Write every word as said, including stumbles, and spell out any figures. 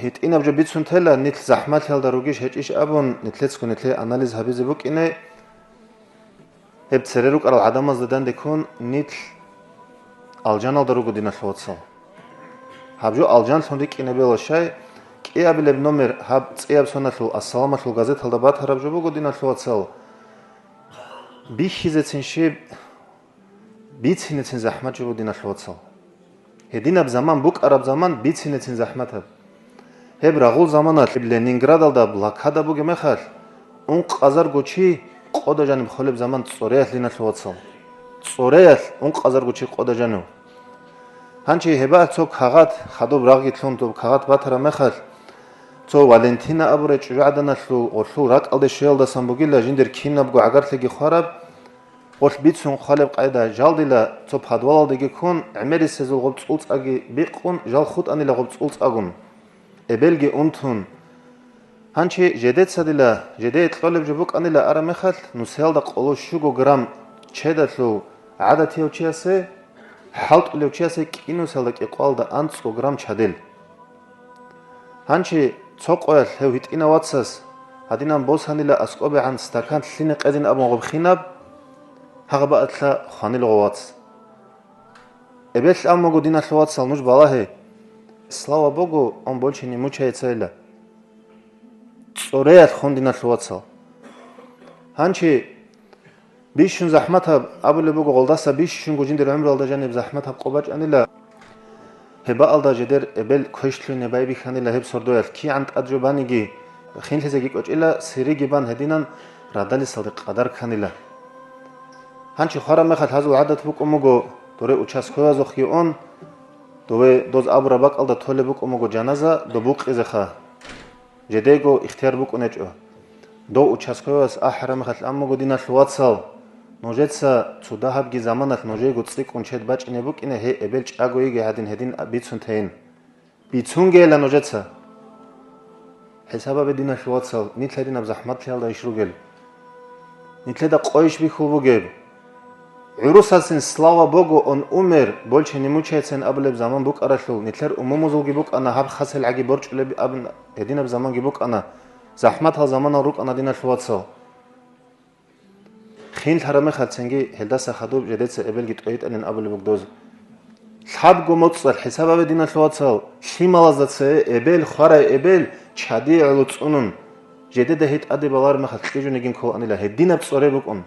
ГьитӀинаб жо бицун тела, нилъ захӀмалъиялда ругищ гьечӀищ абун, нилъецго нилъее анализ гьабизе букӀине, гьеб цере рукӀарал гӀадамазда данде ккун, нилъ алжаналда руго, диналъул вацал. Гьаб жо алжанлъун рикӀкӀине бела щай, кӀиабилеб номер гьаб цӀияб соналъул, Ассаламалъул газеталда батараб жо буго, диналъул вацал. Бихьизецин щиб, бицинецин захӀмат жо буго, диналъул вацал. Гьединаб заман букӀараб заман бицинецин захӀматаб. Гьеб рагъул заманалъ Ленинградалда блокада бугеб мехалъ, ункъазарго чи къода жаниб холеб заман цӀореялъ, диналъул вацал. ЦӀореялъ ункъазарго чи къода жанив. Гьанчи гьебал цо кагъат, хадуб рагъги лъун доб кагъат батараб мехалъ, цо Валентина абурай чӀужугӀаданалъул гъолъул ракӀалде щвеялдасан бугила жиндир кинабго гӀагарлъиги хвараб, гъолъ бицун хъвалеб къайда, жалдила цо подвалалдеги ккун, гӀемерисезул гъоб цӀулцӀаги бикъун, жал хутӀанила гъоб цӀулцӀагун. Эбелги унтун. Гьанчи жедецадила, жедее кьолеб жо букӀанила араб мехалъ, нусиялда къоло щуго грамм чедалъул гӀадатияв чиясе, хӀалтӀулев чиясе кӀинусиялда кӀикъоялда анцӀго грамм чадил. Гьанчи цо къоялъ гьев гьитӀинав вацас гьадинан босанила аскӀобегӀан стакан лъине къезин абун гъоб хинаб, гьагъабаалъа хванил гъов вац. Эбелъ аммаго, диналъул вацал, нуж балагье, слава Богу, он больше не мучается ила. ЦӀореялъ хун, диналъул вацал. Гьанчи бищун захӀматаб абулеб буго, гъолдаса бищунго жиндир гӀумруялда жаниб захӀматаб къо бачӀанила. Гьебаалда жедер эбел квешлъуйне байбихьанила гьеб сордоялъ, кигӀан тӀад жо баниги, хинлъизеги кӀочӀила, сириги бан гьединан радалисалде къадар кканила. Гьанчи хвараб мехалъ гьазул гӀадат букӀун буго, доре участковазухъги ун, дове доз абураб бакӀалда толеб букӀун буго жаназа доб букъизеха. Жедего ихтияр букӀун гьечӀо. Дов участковас ахӀараб мехалъ аммаго, диналъул вацал, нужеца цо дагьабги заманалъ нужего цӀикӀкӀун чед бачӀине букӀине, гьей эбел чӀаго йиги гьадин гьедин бицун тейин. Бицунгейила нужеца. ХӀисабабе, диналъул вацал, нилъ гьединаб захӀматлъиялда иш ругел. Нилъеда къойищ бихьул бугеб? ГӀурусасин, слава Богу, он умер, больше не мучается абулеб заман букӀаралъул, нилъер умумузулги букӀана гьаб хасел гӀаги борчӀулеб абун гьединаб заманги букӀана, захӀматал заманал рукӀана, диналъул вацал. Хинлъараб мехалъ цинги гьелдаса хадуб жедеца эбелги тӀойитӀанин абулеб буго доз. Лъабго моцӀалъ хӀисабабе, диналъул вацал, лъималазда цее эбел, хварай эбел чади гӀоло цӀунун, жедеда гьей тӀаде балараб мехалъ кьижунигин кколанила, гьединаб цӀоре букӀун.